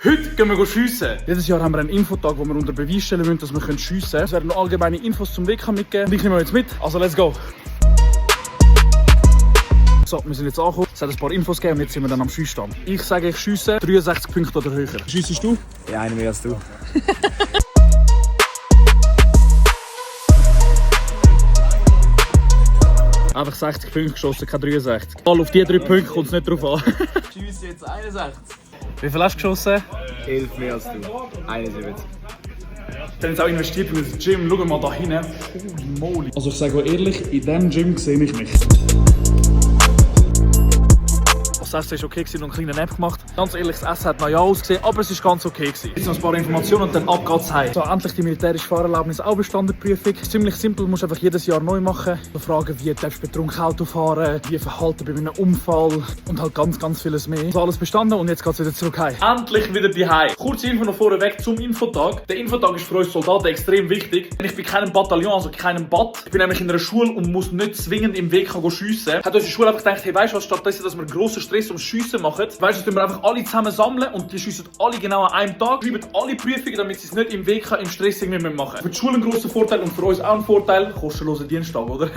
Heute gehen wir schiessen. Jedes Jahr haben wir einen Infotag, wo wir unter Beweis stellen müssen, dass wir schiessen können. Es werden noch allgemeine Infos zum WK mitgeben. Und ich nehme jetzt mit. Also, let's go! So, wir sind jetzt angekommen. Es hat ein paar Infos gegeben und jetzt sind wir dann am Schussstand. Ich sage, ich schiesse 63 Punkte oder höher. Schiessest du? Ja, einer mehr als du. Einfach 60 Punkte geschossen, keine 63. Ball auf die 3 Punkte kommt es nicht drauf an. Ich schiesse jetzt 61. Wie viel hast du geschossen? 11 mehr als du. 71. Ich habe jetzt auch investiert in das Gym. Schau mal da hinten. Holy moly. Also ich sage euch ehrlich, in diesem Gym sehe ich mich. Das Essen war okay und einen kleinen Nap gemacht. Ganz ehrlich, das Essen hat noch ja ausgesehen, aber es war ganz okay. Jetzt noch ein paar Informationen und dann ab geht's heim. So, endlich die militärische Fahrerlaubnis auch bestanden, die Prüfung. Ist ziemlich simpel, du musst einfach jedes Jahr neu machen. So Fragen wie, darfst du betrunken Auto fahren, wie verhalten bei einem Unfall und halt ganz vieles mehr. So alles bestanden und jetzt geht's wieder zurück heim. Endlich wieder die Heim. Kurze Info noch vorweg zum Infotag. Der Infotag ist für uns Soldaten extrem wichtig. Ich bin keinem Bataillon, also keinem Bat. Ich bin nämlich in einer Schule und muss nicht zwingend im Weg schiessen. Hat unsere Schule einfach gedacht, hey, weißt du was, stattdessen, dass wir grossen Stress ums Schiessen machen, weißt du, dass wir einfach alle zusammen sammeln und die schiessen alle genau an einem Tag, schreiben alle Prüfungen, damit sie es nicht im Weg im Stress irgendwie machen. Für die Schule ein grosser Vorteil und für uns auch ein Vorteil, kostenloser Dienstag, oder?